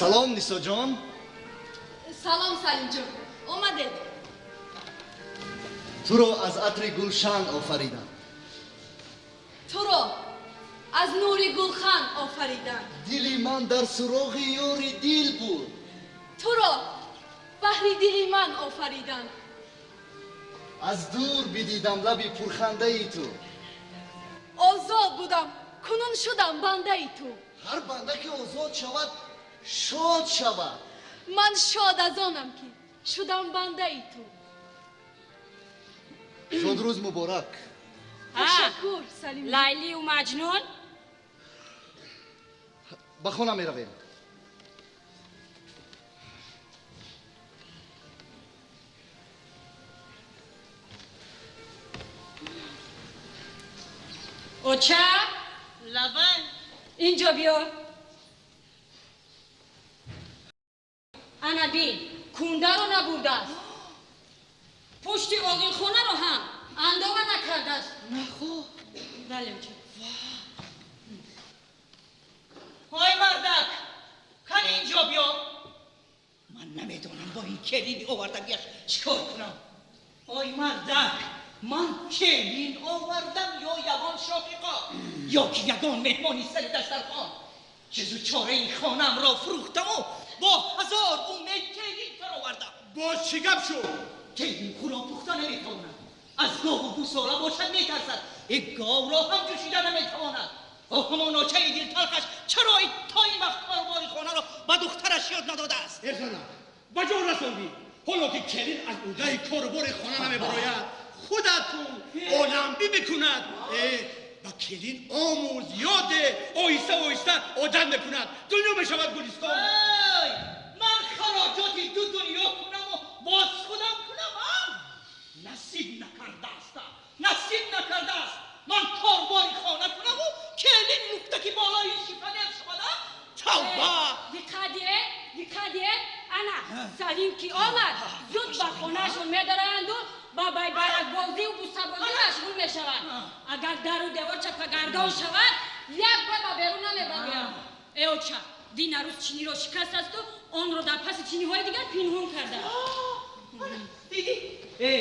Салом, Нисоҷон. Салом, Салимҷон. Омадед. Туро аз атри гулшан офаридам. Туро аз нури гулхан офаридам. Дили ман дар суроғи ёри дил буд. Туро баҳри дили ман офаридам. Аз дур бидидам лаби пурхандаи ту. Озод будам, кунун шудам бандаи ту. Ҳар банда ки озод шавад, шод шавад. Ман шод аз онам ки шудам бандаи ту. Шодрӯз муборак. Ташаккур, Салим. Лайлию Маҷнун. Ба хона меравем. Оча? Лабай. Инҷо биё. Ана бин, кундаро набурдааст. Пушти оғилхонаро ҳам андова накардааст. Нахо. Бале, оча. Ой мардак, кани инҷо биё. Ман намедонам бо ин келини овардагиаш чӣ кор кунам. Ой мардак, ман келин овардам ё ягон шофиқо, ё ки ягон меҳмони сари дастархон. Чизу чораи хонаамро фурӯхтаму бо ҳазор умед келин фаровардам. Боз чӣ гап шуд? Келин хӯрок пухта наметавонад. Аз гову гӯсола бошад метарсад. Ик говро ҳам ҷӯшида наметавонад. О ҳамон очаи дилталхаш чаро то ин вақт корбори хонаро ба духтараш ёд надодааст? Э зана, ба ҷон расондӣ. Ҳоло ки келин аз ӯдаи корубори хона намебарояд, худатун оламбӣ мекунад. Ба келин омӯз, ёде, оҳиста оҳиста одат мекунад. Дунё мешавад гулистон. Ой, ман хароҷоти ду дунё кунаму боз худам кунам, а? Насиб накардааст, насиб накардааст. Ман корбори хона кунаму келин лухтаки болои шифонер шавад, а? Тавба! Диққат диҳед, диққат диҳед. Ана, Салим ки омад, зуд ба хонаашон медароянду ба байбаракбозию бусабозӣ машғул мешаванд. Агар дару девор чапагардон шавад, як бор ба берун намебароянд. Э оча, дин арӯз чиниро шикастасту онро дар паси чиниҳои дигар пинҳон кардааст. Дидӣ? Э,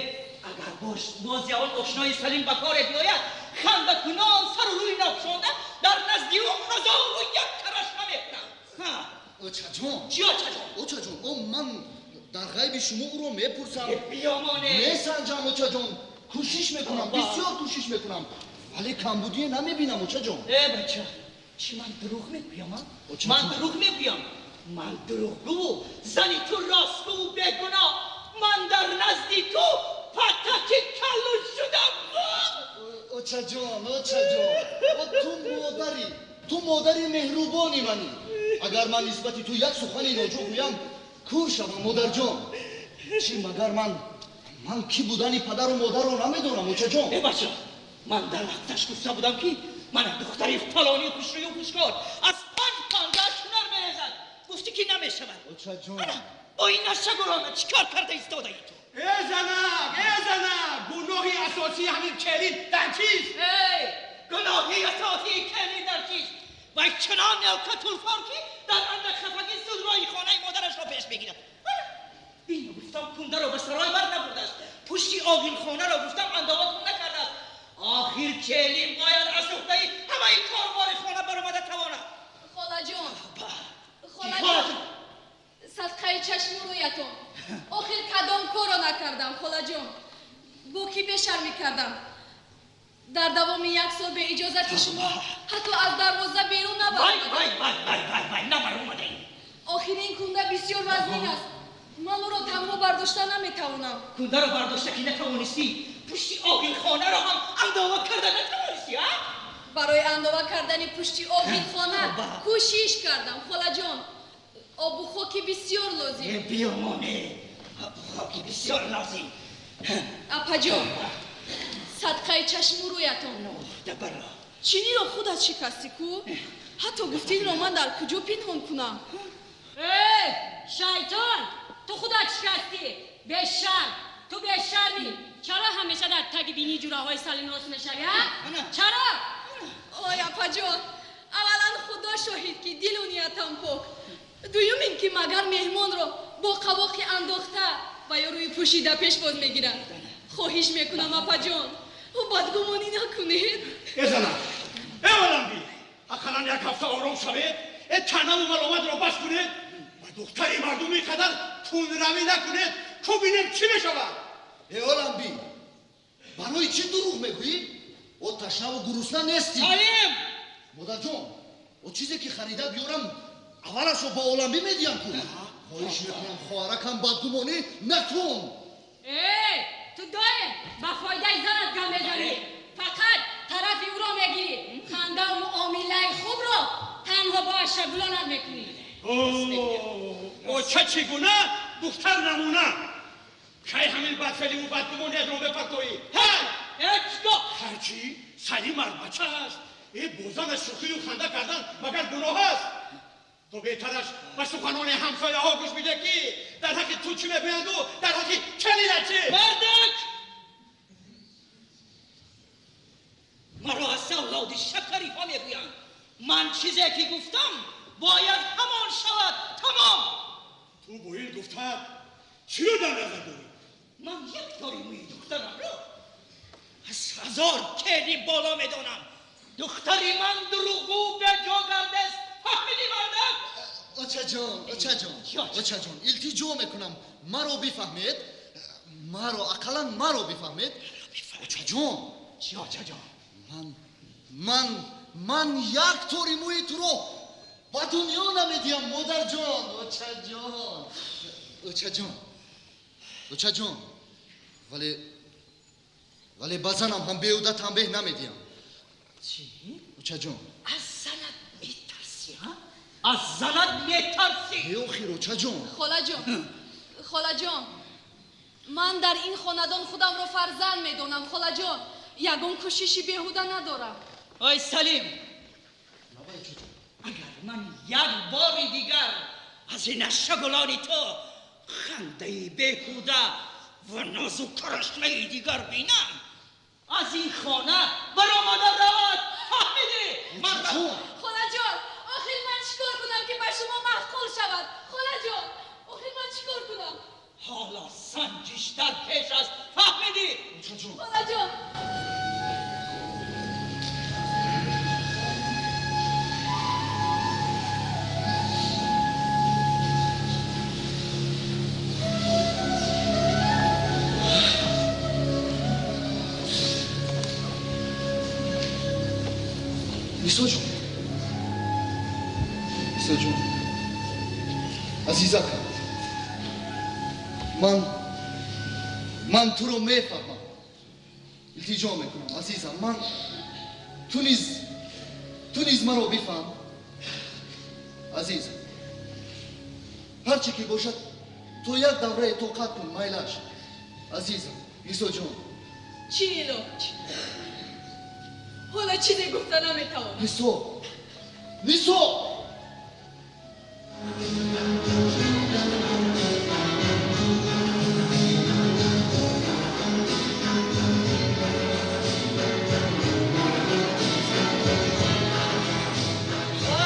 агар боз ягон ошнои Салим ба коре биёяд, хандакунон сару рӯй напӯшонда дар назди ӯ ҳазору як карашма мекунам. Очаҷон. Чӣ очаҷон? Очаҷон, о ман дар ғайби шумо ӯро мепурсам. Биёмоне. Месанҷам, очаҷон. Кӯшиш мекунам, бисёр кӯшиш мекунам. Вале камбудие намебинам, очаҷон. Э бача, чӣ ман дурӯғ мегӯям, а? Ман дурӯғ мегӯям. Ман дурӯғгӯву зани ту ростгӯву бегуноҳ. Ман дар назди ту патаки каллу шудам. Очаҷон, очаҷон, ту модарӣ, ту модари меҳрубони манӣ. Агар ман нисбати ту як сухани ноҷо гӯям, кур шавам, модарҷон. Чӣ магар ман кӣ будани падару модарро намедонам, очаҷон? Э бача, ман дар вақташ гуфта будам ки мана духтари фалони хушрӯю хушкор аз панҷ панҷааш ҳунар мерезад. Гуфтӣ ки намешавад. Очаҷон. Бо ин нашагурона чӣ кор карда истодаӣ ту? Э занак, э занак, гуноҳи асосии ҳамин келин дар чист? Эй, гуноҳи асосии келин дар чист? Вай чунон нелкатулфор ки дар андак хафагӣ зуд роҳи хонаи модарашро пеш мегирад. Бин, гуфтам кундаро ба сарой бар набурдааст. Пушти оғилхонаро гуфтам андоватон накардааст. Охир келин бояд аз уҳдаи ҳамаи корбори хона баромада тавонад. Холаҷон, холаҷон, садқаи чашму рӯятон. Охир кадом корро накардам, холаҷон? Бо кӣ бешармӣ кардам? Дар давоми як сол бе иҷозати шумо ҳатто аз дарвоза берун набаромадам. Вай, вай, вай, вай, вай, набаромадаӣ. Охир ин кунда бисёр вазнин аст. Ман ӯро танҳо бардошта наметавонам. Кундаро бардошта ки натавонистӣ, пушти оғилхонаро ҳам андова карда натавонистӣ, а? Барои андова кардани пушти оғилхона кӯшиш кардам, холаҷон. Обу хоки бисёр лозим. Биёмоне, обу хоки бисёр лозим. Апаҷон, садқаи чашму рӯятон. Чиниро худат шикастӣ ку? Ҳатто гуфтинро ман дар куҷо пинҳон кунам? Э, шайтон, ту худат шикастӣ. Бешарм, ту бешармӣ. Чаро ҳамеша дар таги бинии ҷураҳои Салим рост мешавӣ, а? Чаро? Ой, апаҷон, аввалан Худо шоҳид ки дилу ниятам пок. Дуюм ин ки магар меҳмонро бо қавоқи андохта ва ё рӯи пӯшида пешвоз мегиранд. Хоҳиш мекунам, апаҷон, бадгумонӣ накунед. Э занак, э Оламби, ақаллан як ҳафта ором шавед, э таънаву маломатро бас кунед ва духтари мардум ин қадар тунравӣ накунед, ку бинем чӣ мешавад. Э Оламби, барои чӣ дурӯғ мегӯӣ? О ташнаву гурусна нестӣ. Салим! Модарҷон, о чизе ки харида биёрам, аввалашро ба Оламбӣ медиҳам ку. Хоҳиш мекунам, хоҳаракам, бадгумонӣ накун. Э, ту доим ба фоидаи занат гап мезанӣ, фақат тарафи ӯро мегирӣ. Хандаву муомилаи хубро танҳо бо ашагулонат мекунӣ. Оча чӣ гуна, духтар намуна. Кай ҳамин бадфеъливу бадгумониятро бепартоӣ? Ҳай! Ҳеҷгоҳ! Ҳарчи Салим мардбача аст, э бо занаш шӯхию ханда кардан магар гуноҳ аст? То беҳтараш ба суханони ҳамсояҳо гӯш биде, ки дар ҳаққи ту чӣ мегӯянду дар ҳаққи келинат чӣ. Мардак! Маро аз авлоди шакариҳо мегӯянд. Ман чизе ки гуфтам, бояд ҳамон шавад, тамом. Ту бо ин гуфтаат чиро дар назар дорӣ? Ман як тори мӯи духтарамро аз ҳазор келин боло медонам. Духтари ман дурӯғгӯ беҷо гардест. Фаҳмидӣ, мардак? Очаҷон, очаҷон, очаҷон, илтиҷо мекунам, маро бифаҳмед, маро, ақаллан маро бифаҳмед. Очаҷон. Чӣ, очаҷон? Ман як тори мӯи туро ба дунё намедиҳам, модарҷон. Очаҷон, очаҷон, очаҷон, вале ба занам ҳам беҳуда танбеҳ намедиҳам. Чӣ? Очаҷон. Аз занат метарсӣ, ҳа? Аз занат метарсӣ? Э охир, очаҷон. Холаҷон, холаҷон, ман дар ин хонадон худамро фарзанд медонам, холаҷон. Ягон кӯшиши беҳуда надорам. Ой Салим, агар ман як бори дигар аз ин ашагулони ту хандаи беҳуда ва нозу карашмаи дигар бинам, аз ин хона баромада равад. Фаҳмидӣ? Холаҷон, охир ман чӣ кор кунам, ки ба шумо маъқул шавад? Холаҷон, охир ман чӣ кор кунам? Ҳоло санҷиш дар пеш аст. Фаҳмидӣ? Холаҷон. Нисоҷон, Нисоҷон, азизакам, ман туро мефаҳмам. Илтиҷо мекунам, азизам, ман ту низ маро бифаҳм. Азизам, ҳарче ки бошад, то як даврае тоқат кун, майлаш. Азизам, Нисоҷон. Чӣ илоҷ? Ҳола чизе гуфта наметавонам. Нисо, Нисо!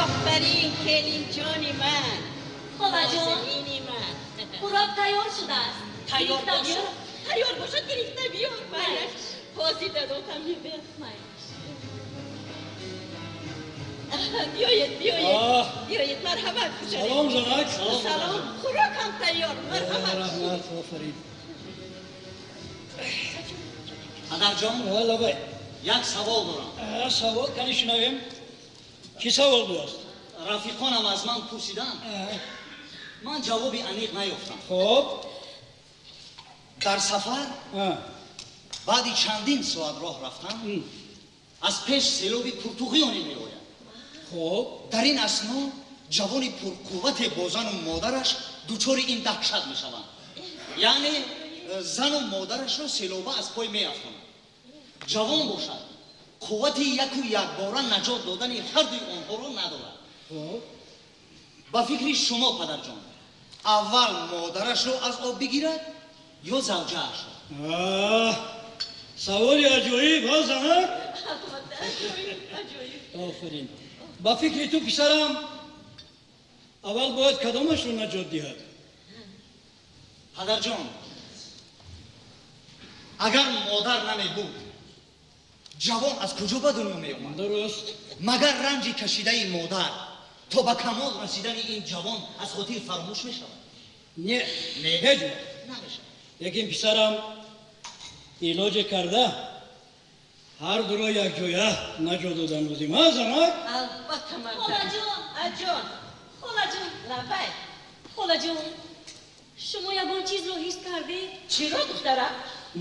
Офарин, келинҷони ман. Холаҷон, хӯрок тайёр шудааст. Тайёр бошад, тайёр бошад, гирифта биёр. Майлаш, ҳозир дадотам мебиёд. Майлаш. Биёед, биёед, биёед, марҳамат. Салом, занак. Салом, хӯрок ҳам тайёр, марҳамат. Раҳмат, офарин. Падарҷон, лабай. Як савол дорам. Савол кани шунавем. Чӣ савол будааст? Рафиқонам аз ман пурсиданд, ман ҷавоби аниқ наёфтам. Хоб. Дар сафар баъди чандин соат роҳ рафтан аз пеш селоби пуртуғёне меояд. Хоб. Дар ин асно ҷавони пурқуввате бо зану модараш дучори ин даҳшат мешаванд. Яъне зану модарашро селоба аз пой меафтонад. Ҷавон бошад, қуввати яку якбора наҷот додани ҳардуи онҳоро надорад. Ба фикри шумо, падарҷон, аввал модарашро аз об бигирад ё завҷаашро? Саволи аҷоиб, ҳа, занак? Аҷоиб, аҷоиб. Офарин. Ба фикри ту писарам аввал бояд кадомашро наҷот диҳад? Падарҷон, агар модар намебуд, ҷавон аз куҷо ба дунё меомад? Дуруст. Магар ранҷи кашидаи модар то ба камол расидани ин ҷавон аз хотир фаромӯш мешавад? Не, ҳеҷ вақт намешавад. Лекин писарам илоҷе карда ҳар дуро якҷоя наҷот додан лозим. А занак? Албатта мардак. Холаҷон! Аҷон! Холаҷон! Лабай! Холаҷон, шумо ягон чизро ҳис кардед? Чиро, духтарам?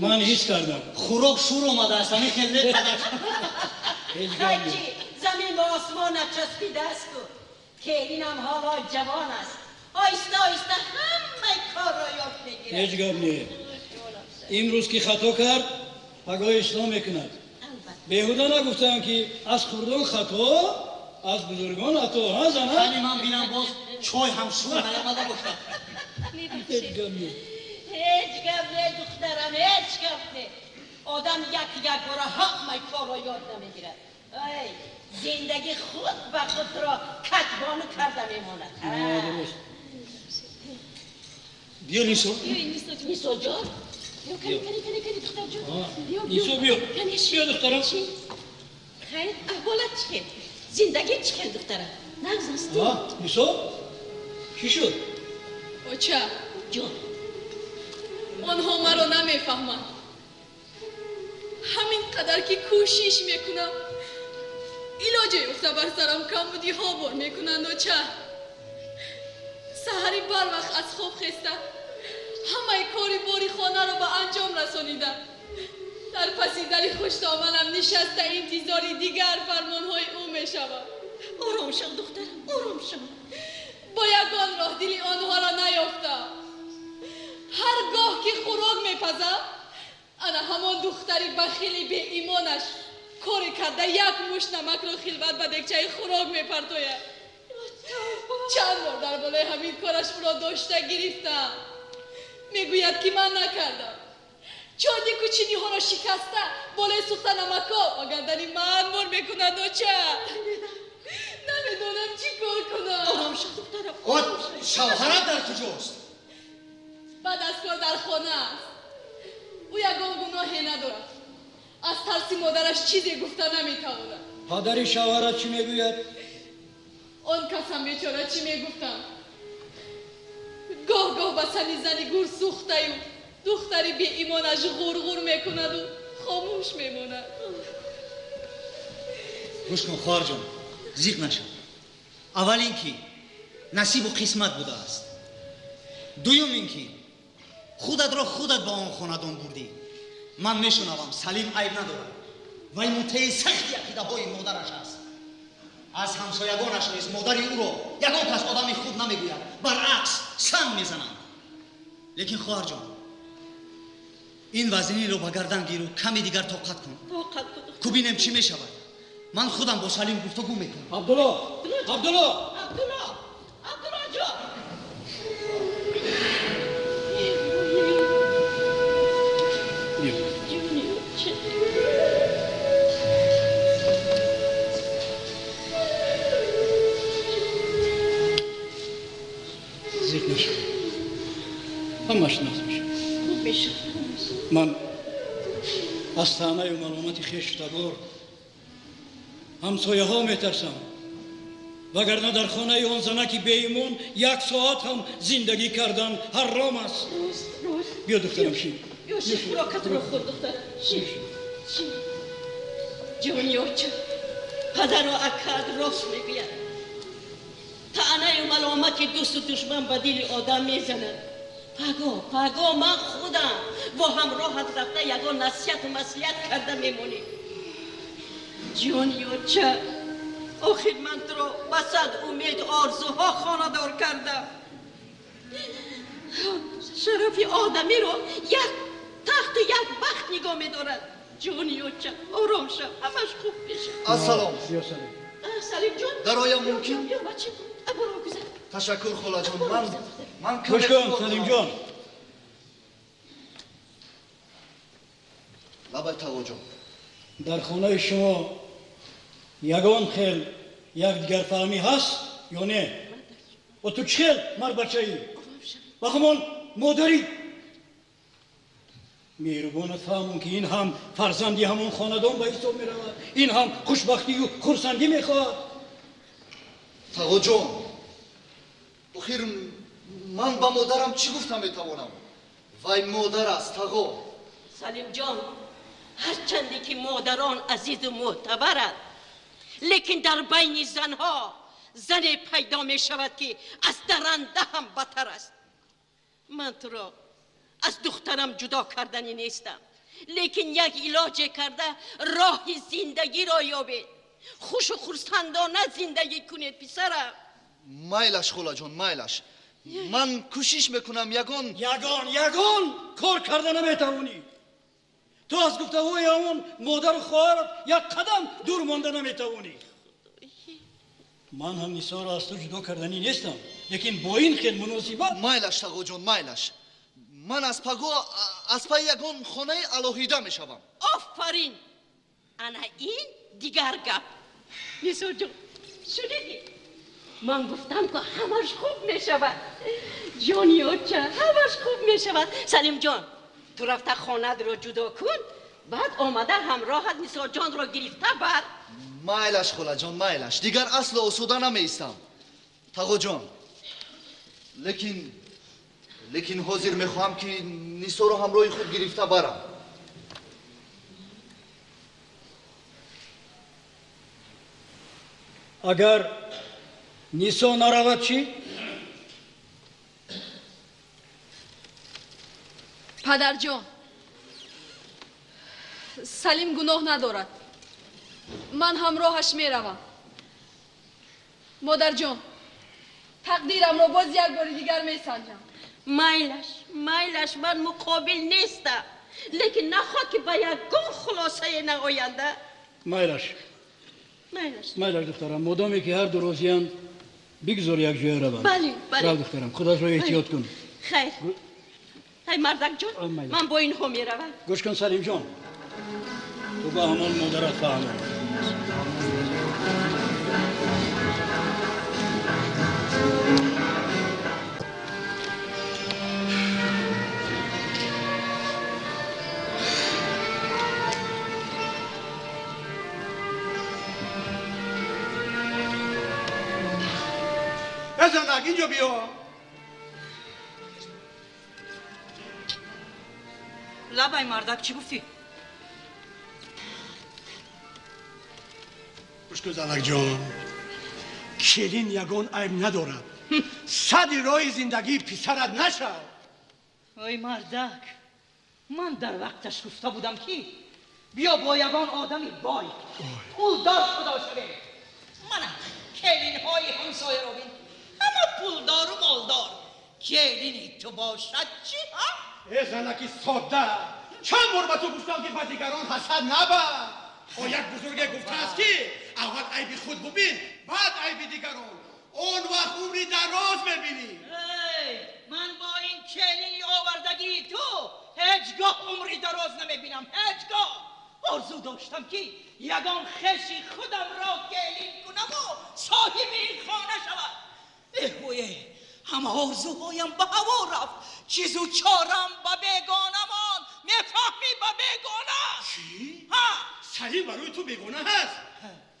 Ман ҳис кардам. Хӯрок шур омадааст, ҳамин хел не, падар? Ҳеҷ гап Хайчи, замин ба осмон часпидаасту келинам ҳоло ҷавон аст. Оҳиста оҳиста ҳамаи корро ёд мегирад. Ҳеҷ гап не. Имрӯз ки хато кард, пагоҳ ислоҳ мекунад. Беҳуда нагуфтаам, ки аз хурдон хато, аз бузургон ато. Ҳа занак? Ҳали ман бинам, боз чой ҳам шур наомада бошад. Ҳеҷ гап не. Ҳеҷ гап не, духтарам, ҳеҷ гап не. Одам як якбора ҳамаи корро ёд намегирад. Ай, зиндагӣ худ ба худро катбону карда мемонад. Дуруст. Биё, Нисо. Нисо ҷон, биё, кани, кани, кани, кани, духтарҷон. Биё, Нисо, биё. Биё, духтарам. Хайр, аҳволат чӣ хел? Зиндагӣ чӣ хел, духтарам? Нағз ҳастӣ? Нисо, чӣ шуд? Оча. Ҷон. Онҳо маро намефаҳманд. Ҳамин қадар ки кӯшиш мекунам, илоҷе ёфта бар сарам камбудиҳо бор мекунанд, оча. Саҳари барвақт аз хоб хеста, ҳамаи кори бори хонаро ба анҷом расонида, дар паси дари хуштоманам нишаста интизори дигар фармонҳои ӯ мешавам. Ором шав, духтарам, ором шав. Бо ягон роҳ дили онҳоро наёфтам. Ҳар гоҳ ки хӯрок мепазам, ана ҳамон духтари бахили беимонаш коре карда як мушт намакро хилват ба дегчаи хӯрок мепартояд. Чанд бор дар болои ҳамин кораш ӯро дошта гирифтам. Мегӯяд, ки ман накардам. Чойнику чиниҳоро шикаста болои сӯхта намакҳо ба гардани ман бор мекунад, оча. Намедонам чӣ кор кунам. Ором шав, духтарам. Шавҳарат дар куҷост? Баъд аз кор дар хона аст. Ӯ ягон гуноҳе надорад. Аз тарси модараш чизе гуфта наметавонад. Падари шавҳарат чӣ мегӯяд? Он касам бечора чӣ мегуфтам? Гоҳ гоҳ ба сани зани гур сӯхтаю духтари беимонаш ғурғур мекунаду хомӯш мемонад. Гӯш кун, хоҳарҷон, зиқ нашав. Аввал ин ки насибу қисмат будааст. Дуюм ин ки худатро худат ба он хонадон бурдӣ. Ман мешунавам, Салим айб надорад. Вай мутеи сахти ақидаҳои модараш аст. Аз ҳамсоягонаш низ модари ӯро ягон кас одами хуб намегӯяд, баръакс санг мезананд. Лекин хоҳарҷон, ин вазниро ба гардан гиру каме дигар тоқат кун. Тоқат кун. Ку бинем чӣ мешавад. Ман худам бо Салим гуфтугӯ мекунам. Абдулло! Абдулло! Абдулло! Абдулло ҷон! Зиқ нашав. Ҳамаш нағз мешавад. Хуб мешавад. Ман аз таънаю маломати хешу табор, ҳамсояҳо метарсам. Вагарна дар хонаи он занаки беимон як соат ҳам зиндагӣ кардан ҳаром аст. Рост, рост. Биё, духтарам, шин. Биё, шин, хӯрокатро хӯр, духтарам. Шин, шин. Ҷони оча, падару акаат рост мегӯяд. Таънаю маломати дӯсту душман ба дили одам мезанад. Паго, паго ман худам бо ҳамроҳат рафта ягон насиҳату маслиҳат карда мемонем. Ҷони оча, охир ман туро ба сад умед орзуҳо хонадор кардам. Шарафи одамиро як тахту як бахт нигоҳ медорад. Ҷони оча, ором шав, ҳамаш хуб мешавад. Ассалом. Биё, Салим. Салимҷон. Дароям мумкин? Биё, бача, аборо гузар. Ташаккур, холаҷон. Ман Гӯш кун, Салимҷон. Лабай, Тағоҷон. Дар хонаи шумо ягон хел Якдигарфаҳмӣ ҳаст ё не? Ва ту чӣ хел марбачаӣ? Ба ҳамон модари меҳрубонат фаҳмон, ки ин ҳам фарзанди ҳамон хонадон ба ҳисоб меравад, ин ҳам хушбахтию хурсандӣ мехоҳад. Тағоҷон, охир ман ба модарам чӣ гуфта метавонам? Вай модар аст, тағо. Салимҷон, ҳарчанде ки модарон азизу мӯътабаранд, лекин дар байни занҳо зане пайдо мешавад, ки аз даранда ҳам бадтар аст. Ман туро аз духтарам ҷудо карданӣ нестам, лекин як илоҷе карда роҳи зиндагиро ёбед. Хушу хурсандона зиндагӣ кунед, писарам. Майлаш, холаҷон, майлаш. Ман кӯшиш мекунам ягон ягон ягон кор карда наметавонӣ. Ту аз гуфтаҳои ҳамон модару хоҳарат як қадам дур монда наметавонӣ. Ман ҳам Нисоро аз ту ҷудо карданӣ нестам, лекин бо ин хел муносибат. Майлаш, тағоҷон, майлаш. Ман аз паго аз пайи ягон хонаи алоҳида мешавам. Офарин, ана ин дигар гап. Нисоҷон, шунидӣ? Ман гуфтам, ки ҳамаш хуб мешавад. Ҷони оча, ҳамаш хуб мешавад. Салимҷон, ту рафта хонатро ҷудо кун, баъд омада ҳамроҳат Нисоҷонро гирифта бар. Майлаш, холаҷон, майлаш. Дигар асло осуда намеистам, тағоҷон. Лекин ҳозир мехоҳам, ки Нисоро ҳамроҳи худ гирифта барам. Агар Нисо наравад чӣ? Падарҷон, Салим гуноҳ надорад. Ман ҳамроҳаш меравам. Модарҷон, тақдирамро боз як бори дигар месанҷам. Майлаш, майлаш, ман муқобил нестам, лекин нахоҳад, ки ба ягон хулосае наоянда. Майлаш. Майлаш. Майлаш, духтарам, модоме ки ҳар ду розиянд, бигзор якҷоя раванд. Бале, бале. Рав, духтарам, худатро эҳтиёт кун. Хайр. Ай, мардакҷон, ман бо инҳо меравам. Гӯш кун, Салимҷон, ту ба ҳамон модарат фаҳмон. Занак, инҷо биё. Лабай, мардак, чӣ гуфтӣ? Гӯш кун, занакҷон, келин ягон айб надорад. Сади роҳи зиндагии писарат нашав. Ой, мардак, ман дар вақташ гуфта будам, ки биё бо ягон одами бой, пулдор худо шавем. Мана келинҳои ҳамсояро бин, ҳама пулдору молдор. Келини ту бошад чӣ, ҳа? Э, занаки содда, чанд бор ба ту гуфтам, ки ба дигарон ҳасад набар. О, як бузурге гуфтааст, ки аввал айби худ бубин, баъд айби дигарон, он вақт умри дароз мебинӣ. Ман бо ин келини овардагии ту ҳеҷ гоҳ умри дароз намебинам, ҳеҷ гоҳ. Орзу доштам, ки ягон хеши худамро келин кунаму соҳиби ин хона шавад. Эҳвое, ҳама орзуҳоям ба ҳаво рафт. Чизу чорам ба бегона монд. Мефаҳмӣ, ба бегона. Чӣ? Ҳа. Салим барои ту бегона ҳаст?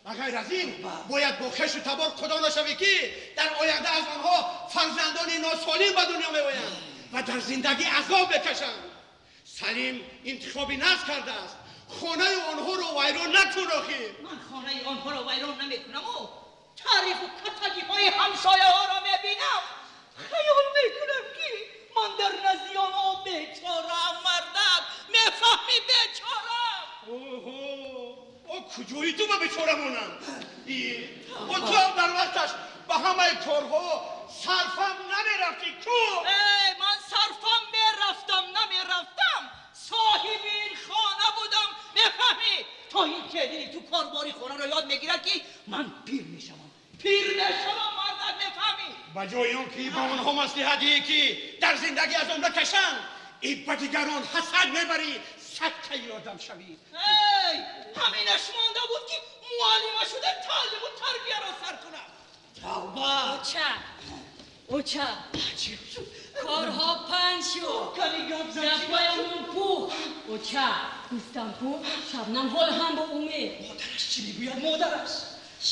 Ба ғайр аз ин, бояд бо хешу табор худо нашавӣ, ки дар оянда аз онҳо фарзандони носолим ба дунё меоянд ва дар зиндагӣ азоб мекашанд. Салим интихоби нағз кардааст. Хонаи онҳоро вайрон накун охир. Ман хонаи онҳоро вайрон намекунаму таърифу катагиҳои ҳамсояҳоро мебинам, хаёл мекунам, ки ман дар назди онҳо бечораам. Мардак, мефаҳмӣ, бечораам. Оҳо, о, куҷои ту ба бечора монанд? О, ту ҳам дар вақташ ба ҳамаи корҳо сарфам намерафтӣ ку. Ман сарфам мерафтам, намерафтам, соҳиби ин хона будам, мефаҳмӣ? То ин келини ту корбори хонаро ёд мегирад, ки ман пир мешавам, пир мешавам, мардак, мефаҳмӣ? Ба ҷои он ки ба онҳо маслиҳат диҳӣ, ки дар зиндагӣ аз он накашанд, и ба дигарон ҳасад мебарӣ. Садқаи одам шавӣ. Эй, ҳаминаш монда буд, ки Муаллима шуда таълиму тарбияро сар кунам. Тавба! Оча! Оча! Корҳо панҷ шуд. Гапҳоямон пух. Оча, гуфтам ку, Шабнам ҳол ҳам бо умед. Модараш чӣ мегӯяд, модараш?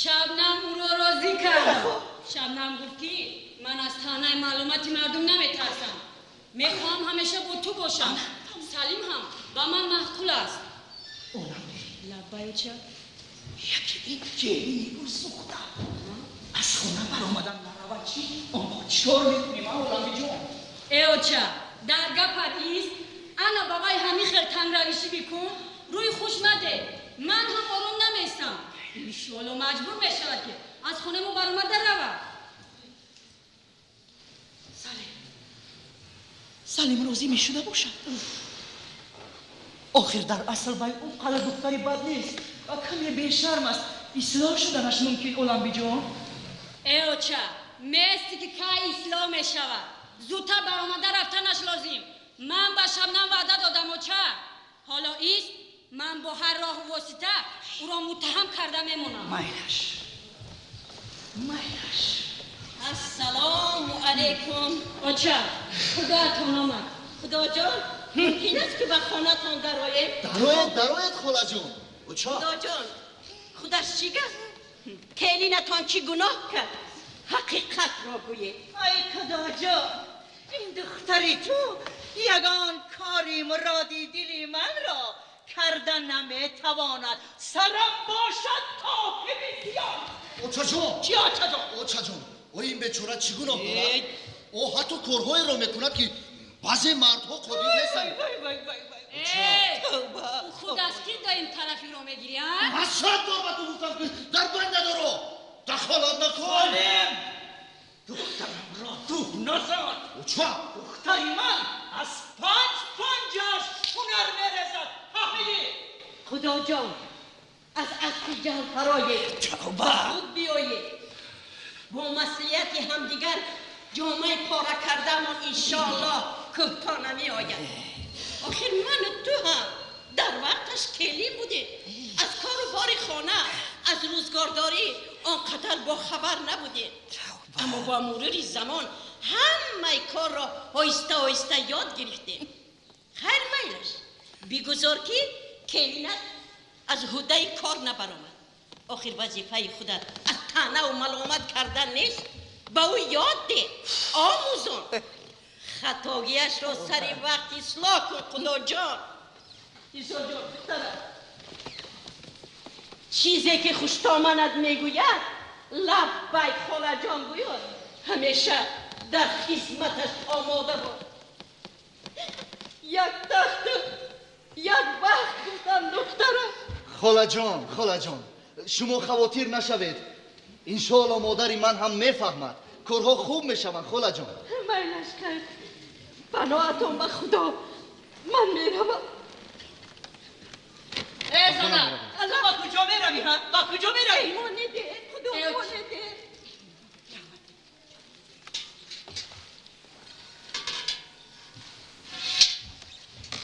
Шабнам ӯро розӣ кард. Шабнам гуфт ки ман аз таънаи маълумоти мардум наметарсам. Мехоҳам ҳамеша бо ту бошам. Салим ҳам ба ман маъқул аст. Лаббай, оча. Яке ин келини гулсӯхта аз хона баромадан наравад чӣ? Он гоҳ чӣ кор мекунем, а, Оламбиҷон? Э, оча, дар гапат ист, ана ба вай ҳамин хел тангравишӣ бикун, рӯи хуш маде. Ман ҳам ором наместам. Иншоалло маҷбур мешавад ки аз хонаи мо баромада равад. Салим. Салим розӣ мешуда бошад? Охир дар асл вай он қадар духтари бад нест ва каме бешарм аст. Ислоҳ шуданаш мумкин, Оламбиҷон? Э, оча, мести ки кай ислоҳ мешавад. Зудтар баромада рафтанаш лозим. Ман ба Шабнам ваъда додам, оча. Ҳоло ист, ман бо ҳар роҳу восита ӯро муттаҳам карда мемонам. Майлаш. Майлаш. Ассалому алайкум. Оча, худоятон омад. Худоҷон, мумкин аст ки ба хонатон дароем? Дароед, дароед, холаҷон. Оча. Худоҷон, худаш чӣ гап? Келинатон чӣ гуноҳ кард? Ҳақиқатро гӯед. Ай Худоҷон, ин духтари ту ягон кори муроди дили манро карда наметавонад. Сарам бошад то бисёр. Очаҷон! Чӣ очаҷон? Очаҷон, о ин бечора чӣ гуноҳ дорад? О ҳатто корҳоеро мекунад ки баъзе мардҳо қодир нестанд. Э, худ аз ки доим тарафиро мегирӣ, а? Ман сад бор ба ту гуфтам ки дар банд надоро. Дахолат накун. Салим! Духтарамро дух назан. Оча! Духтари ман аз панҷ панҷаш ҳунар мерезад. Фаҳмидӣ? Худоҷон, аз асли ҷаҳл фароед. Тавба! Зуд биёед. Бо маслиҳати ҳамдигар ҷомаи пора кардамон иншоаллоҳ кӯҳто намеояд. Охир ману ту ҳам дар вақташ келин будем. Аз кору бори хона, аз рӯзгордорӣ он қадар бохабар набудем. Аммо бо мурури замон ҳамаи корро оҳиста оҳиста ёд гирифтем. Хайр, майлаш, бигузор ки келинат аз ҳудаи кор набаромад. Охир вазифаи худат аз таънаву маломат кардан нест. Ба ӯ ёд деҳ, омӯзон. Хатогиашро сари вақт ислоҳ кун, Худоҷон. Исоҷон, духтарам. Чизе ки хуштоманат мегӯяд, лаббай холаҷон гӯёд, ҳамеша дар хизматаш омода бош. Як тахту як бахт гуфтам, духтарам. Холаҷон, холаҷон, шумо хавотир нашавед. Иншоалло модари ман ҳам мефаҳмад. Корҳо хуб мешаванд, холаҷон. Майлаш, хайр. Паноҳатон ба Худо. Ман меравам. Э, зана! Ба куҷо меравӣ, ҳа? Ба куҷо меравӣ? Имоне деҳ, Худо имоне деҳ.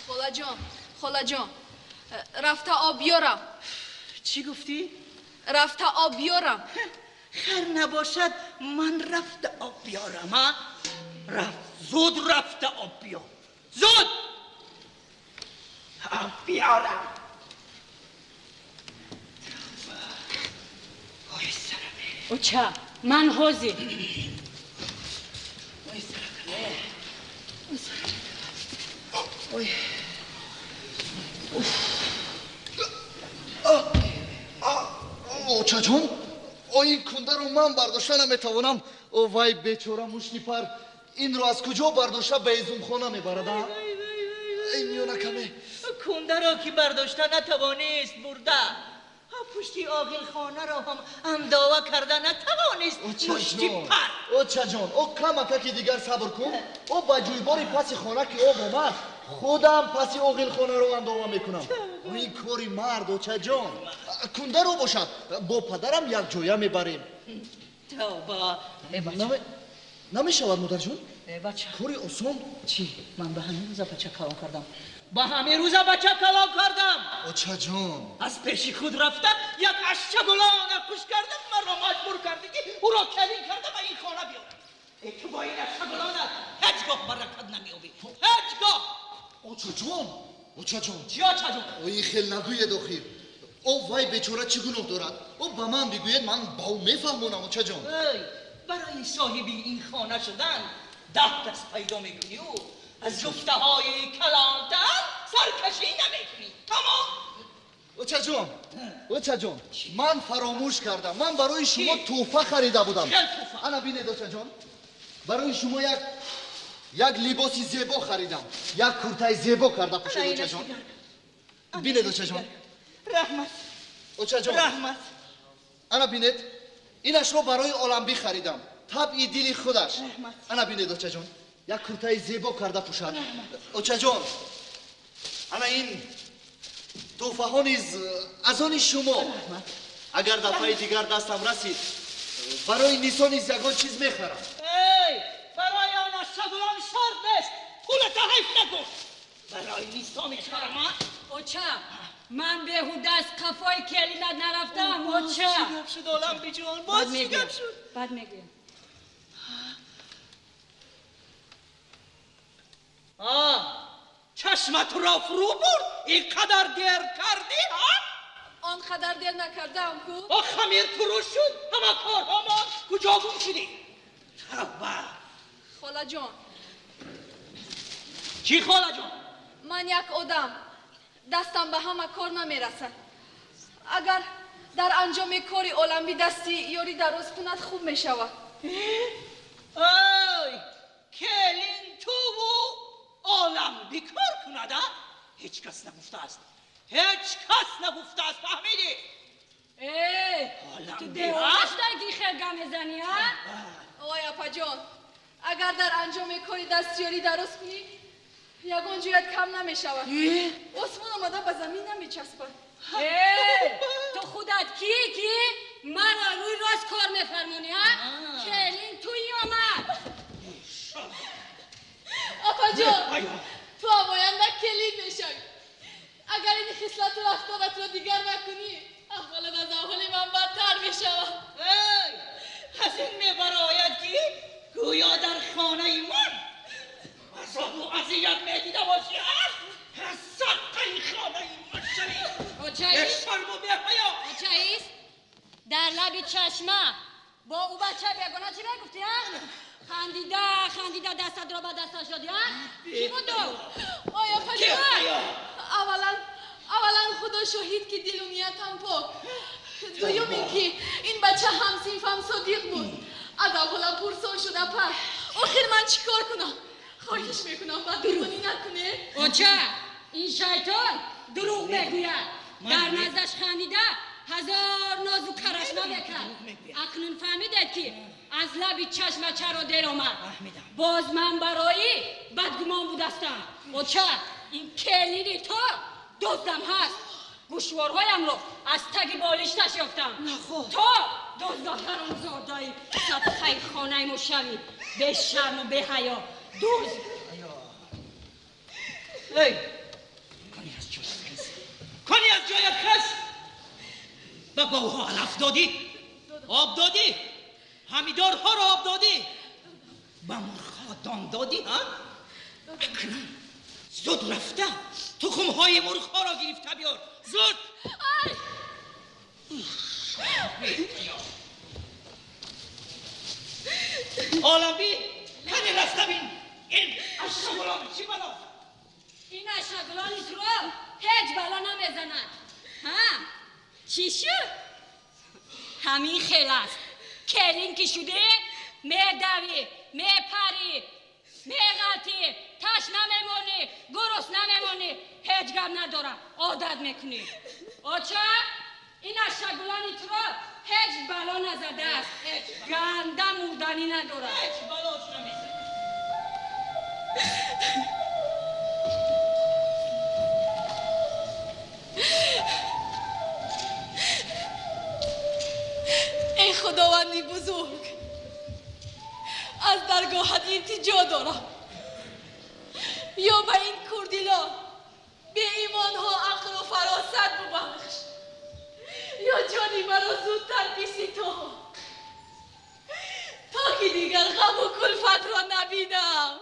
Холаҷон, холаҷон, рафта об биёрам. Чӣ гуфтӣ? Рафта об биёрам. Хар набошад, ман рафта об биёрам, а? Рафт, зуд рафта об биёр. Зуд! Об биёрам. Ой, сарам. Оча, ман ҳозир. Ой, сарам. Ой, сарам. Ой. Очаҷон, о ин кундаро ман бардошта наметавонам. О вай бечора муштипар инро аз куҷо бардошта ба ҳезумхона мебарад, а? Эй миёна каме. Кундаро ки бардошта натавонист бурда, пушти оғилхонаро ҳам андова карда натавонист муштипар. Очаҷон, о камакаки дигар сабр кун. О ба ҷӯйбори паси хона ки об омад, худам паси оғилхонаро андова мекунам. О ин кори мард, очаҷон. Кундаро бошад, бо падарам якҷоя мебарем. Тавба. Намешавад, модарҷон? Бача. Кори осон. Чӣ? Ман ба ҳамин рӯза бача калон кардам. Ба ҳамин рӯза бача калон кардам. Очаҷон. Аз пеши худ рафта як ашшагулона хуш кардам, маро маҷбур кардӣ ки ӯро келин карда ба ин хона биёрам. Ту бо ин ашшагулона ҳеҷ гоҳ баракат намеёбӣ. Ҳеҷ гоҳ. Очаҷон. Очаҷон. Чӣ очаҷон? Ин хел нагӯед охир. О вай бечора чӣ гуноҳ дорад? О ба ман бигӯед, ман ба ӯ мефаҳмонам, очаҷон. Барои соҳиби ин хона шудан 10 кас пайдо мекунӣ ӯ аз гуфтаҳои калонтар саркашӣ намекунӣ. Тамом. Очаҷон, очаҷон, ман фаромӯш кардам. Ман барои шумо тӯҳфа харида будам. Ана бинед, очаҷон, барои шумо як либоси зебо харидам. Як куртаи зебо карда пӯшед, очаҷон. Бинед, очаҷон. Раҳмат. Очаҷон. Раҳмат. Ана бинед, инашро барои Оламбӣ харидам. Табъи дили худаш. Ана бинед, очаҷон, як куртаи зебо карда пӯшад. Очаҷон, ана ин тӯҳфаҳо низ аз они шумо. Агар дафъаи дигар дастам расид, барои Нисо низ ягон чиз мехарам. Эй, барои он ашшагулон шарт нест. Пулата ҳайф накун. Барои Нисо мехарам. Оча, ман беҳуда аз қафои келинат нарафтам. Оча. Чӣ гап шуд, Оламбиҷон? Боз чӣ гап шуд? Баъд мегӯям. Чашматро фурӯ бурд, ин қадар дер кардӣ, ҳа? Он қадар дер накардам ку. О, хамир фурӯш шуд, ҳама корҳо мо куҷо гум шудӣ? Тавба! Холаҷон. Чӣ холаҷон? Ман як одам, дастам ба ҳама кор намерасад. Агар дар анҷоми кори Оламбӣ дасти ёрӣ дароз кунад, хуб мешавад. Ой, келин туву Оламбӣ кор кунад, а? Ҳеҷ кас нагуфтааст. Ҳеҷ кас нагуфтааст, фаҳмидӣ? Эй, ту девона шудаӣ ки хел гап мезанӣ, а? Ой, апаҷон, агар дар анҷоми кори дастёрӣ дароз кунӣ, ягон ҷоят кам намешавад. Осмон омада ба замин намечаспад. Ту худат кӣ ки маро рӯи рост кор мефармонӣ, а? Келин туи омад. Апаҷон, ту ҳамоянда келин мешавӣ. Агар ин хислату рафторатро дигар накунӣ, аҳволат аз аҳволи ман бадтар мешавад. Эй, аз ин мебарояд ки гӯё дар хонаи ман азобу азият медида бошӣ, а? Аз садқаи хонаи ман шавӣ. Бешарму беҳаё. Очаист, дар лаби чашма бо ӯ бача бегона чӣ мегуфтӣ, а? Хандида, хандида дастатро ба дасташ додӣ, а? Кӣ буд ӯ? Ой, апаҷон, аввалан худо шоҳид ки дилу ниятам пок. Дуюм ин ки ин бача ҳамсинфам Содиқ буд. Аз аввалам пурсон шуд, апа. Охир ман чӣ кор кунам? Хоҳиш мекунам, бадгумонӣ накунед. Оча, ин шайтон дурӯғ мегӯяд. Дар наздаш хандида ҳазор нозу карашма мекард. Акнун фаҳмидед ки аз лаби чашма чаро дер омад. Боз ман барои бадгумон будастам. Оча, ин келини то дуздам ҳаст. Гӯшворҳоямро аз таги болишташ ёфтам. То дузда ҳаромзодаи садқаи хонаи мо шавӣ. Бешарму беҳаё. Дузд. Эй, кани аз ҷоят хез. Кани аз ҷоят хез. Ба говҳо алаф додӣ? Об додӣ? Ҳамидорҳоро об додӣ? Ба мурғҳо дон додӣ, ҳа? Акнун зуд рафта тухмҳои мурғҳоро гирифта биёр. Зуд! Ай! Оламбӣ, кани рафта бин ин ашшагулон чӣ бало? Ин ашшагулони туро ҳеҷ бало намезанад. Ҳа? Чӣ шуд? Ҳамин хел аст. Келин ки шудӣ, медавӣ, мепарӣ, меғалтӣ, ташна мемонӣ, гурусна намемонӣ, ҳеҷ гап надора, одат мекунӣ. Оча, ин ашшагулони туро ҳеҷ бало назадааст. Ганда мурданӣ надорад. Ҳеҷ балош намезанад. Эй худованди бузург, Аз даргоҳат илтиҷо дорам. Ё ба ин курдилон беимонҳо ақлу фаросат бубахш, ё ҷони маро зудтар бисито, то ки дигар ғаму кулфатро набинам.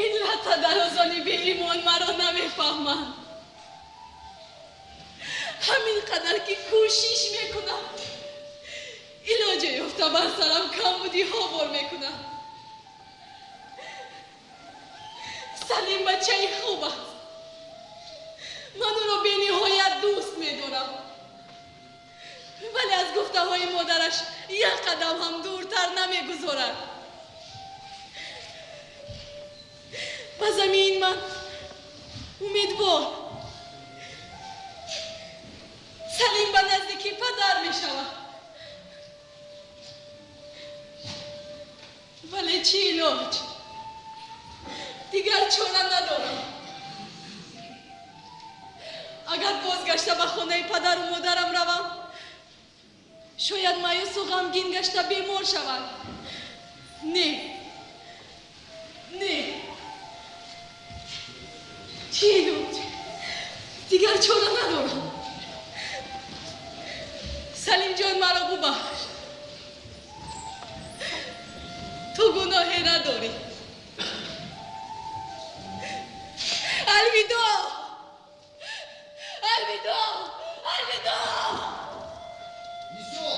Ин латта дарозони беимон маро намефаҳманд. Ҳамин қадар ки кӯшиш мекунам, илоҷе ёфта бар сарам камбудиҳо бор мекунам. Салим бачаи хуб аст. Ман ӯро бениҳоят дӯст медорам. Вале аз гуфтаҳои модараш як қадам ҳам дуртар намегузорад. Ба замин ман умедвор. Салим ба наздики падар мешавад. Вале чӣ илоҷ? Дигар чора надорам. Агар бозгашта ба хонаи падару модарам равам, шояд маъюсу ғамгин гашта бемор шавад. Не, не, чӣ илоҷ? Дигар чора надорам. Салимҷон, маро бубахш. Ту гуноҳе надорӣ. Алвидо! Алвидо! Алвидо! Нисо!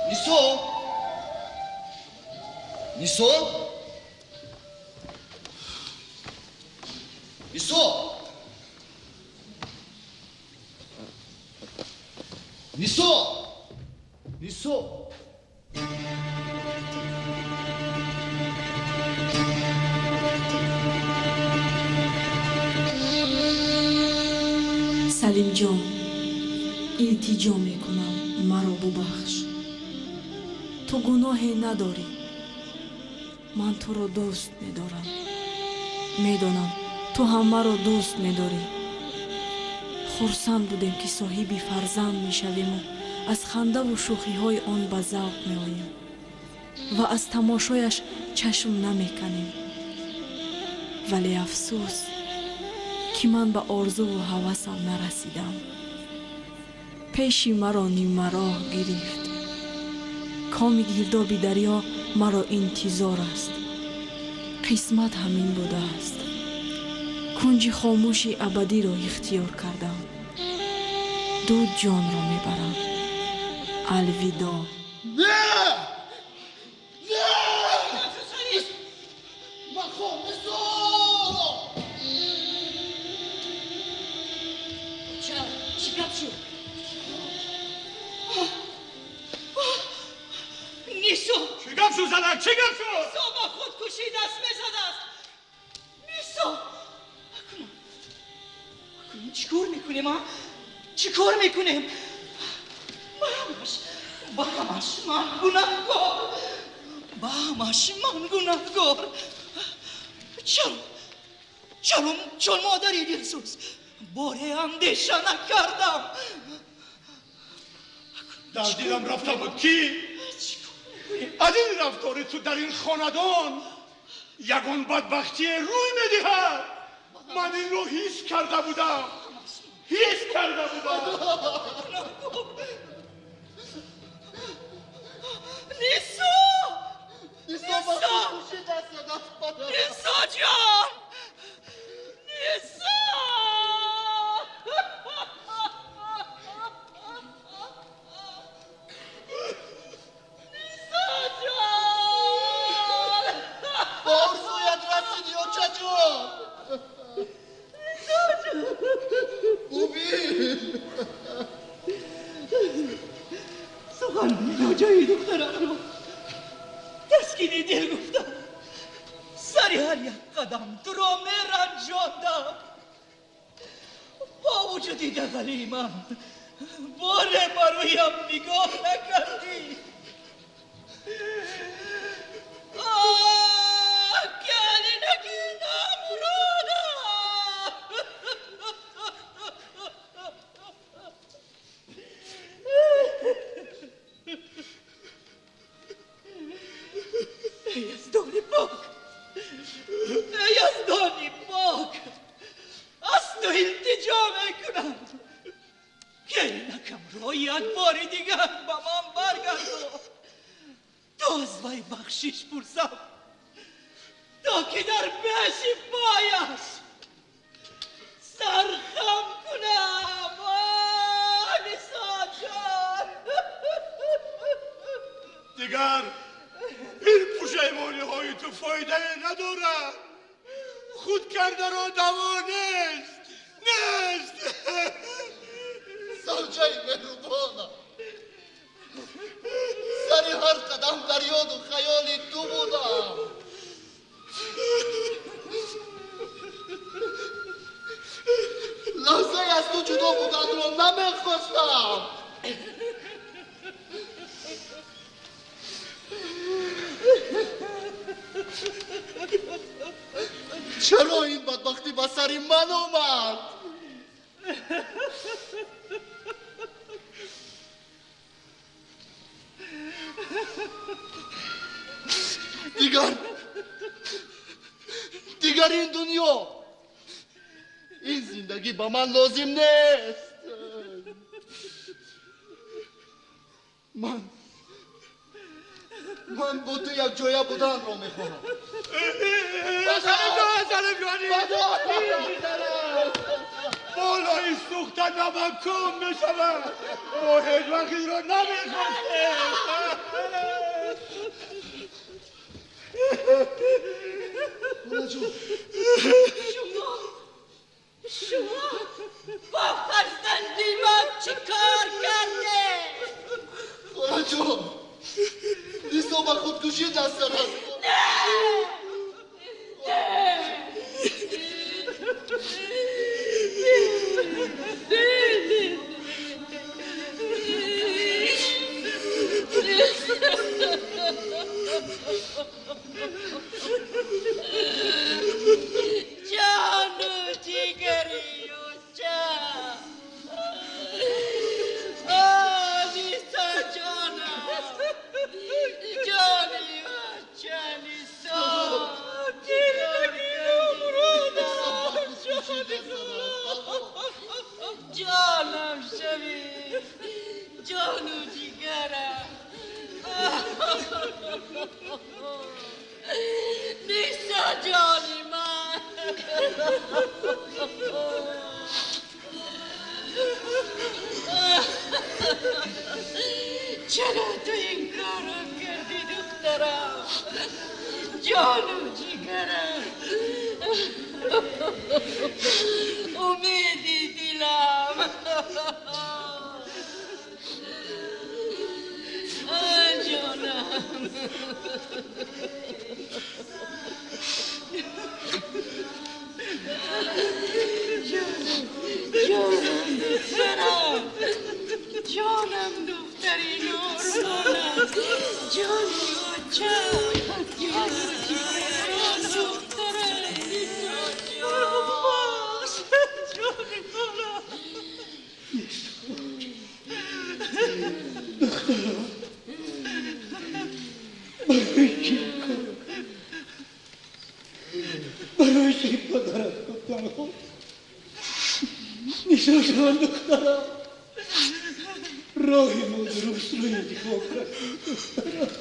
Нисо! Нисо! Нисо! Нисо! Нисо! Салимҷон, илтиҷо мекунам, маро бубахш. Ту гуноҳе надорӣ. Ман туро дӯст медорам. Медонам, ту ҳам маро дӯст медорӣ. Хурсанд будем, ки соҳиби фарзанд мешавиму аз хандаву шӯхиҳои он ба завқ меоем ва аз тамошояш чашм намеканем. Вале афсӯс, ки ман ба орзуву ҳавасам нарасидам. Пеши маро нимароҳ гирифт. Коми гирдоби дарё маро интизор аст. Қисмат ҳамин будааст. Кунҷи хомӯши абадиро ихтиёр кардам. Ду ҷонро мебарам. Алвидо. Не! Не! Махом, Нисо! Чӣ гап шуд? Нисо! Чӣ гап шуд, занак? Чӣ гап шуд? Нисо ба худкушӣ даст мезадааст. Нисо! Акнун чӣ кор мекунем, а? Чӣ кор мекунем? Ба ҳамаш ман гунаҳкор. Ба ҳамаш ман гунаҳкор. Чаро? Чаро чун модари дилсӯз боре андеша накардам. Дар дилам рафта буд, ки аз ин рафтори ту дар ин хонадон ягон бадбахтие рӯй медиҳад. Ман инро ҳис карда будам. Ҳис карда будам. Нисо! Нисо ба худкушӣ даст задааст. Нисо! Ҷон! Нисо! Нисо ҷон! Ба орзуят расидӣ, очаҷон! Нисо ҷон! Бубин! Сухани ноҷои духтарамро таскини дил гуфтам. Сари ҳар як қадам туро меранҷондам. Бо вуҷуди дағалии ман боре ба рӯям нигоҳ накардӣ. Келинаки намуродам! Эй яздони пок! Эй яздони пок! Аз ту илтиҷо мекунам, келинакамро як бори дигар ба ман баргардон, то аз вай бахшиш пурсам, то ки дар пеши пояш сархам кунам. Нисо ҷон! Дигар ин пушаймониҳои ту фоидае надорад. Худ кардаро даво нест, нест. Завҷаи меҳрубонам, сари ҳар қадам дар ёду хаёли ту будам. Лаҳзае аз ту ҷудо буданро намехостам. Чаро ин бадбахтӣ ба сари ман омад? Дигар ин дунё, ин зиндагӣ ба ман лозим нест. Ман бо ту якҷоя буданро мехоҳам. Болои сӯхта намаккум мешавад. Мо ҳеҷ вақт инро намехостем. Шумо бо фарзанди ман чӣ кор кардед? Холаҷон, Нисо ба худкушӣ даст задааст. Не! Ҷону ҷигари оча! Нисо ҷонам! Ҷони оча, Нисо! Ҷонам шавӣ! Ҷону ҷигарам! Нисо ҷони ман! Чаро ту ин корро кардӣ, духтарам? Ҷону ҷигарам! Умеди дилам! Ҷонам! Ҷонам духтарам! Ҷонам духтари нурмонам! Ҷони оча! Ҷону ҷигарам духтарам! Ҷони хона! Духтарам, барои чӣ кор барои чӣ падарат гуфтам? Нисо ҷон, духтарам, роҳи нодурустро интихоб кардӣ, духтарам.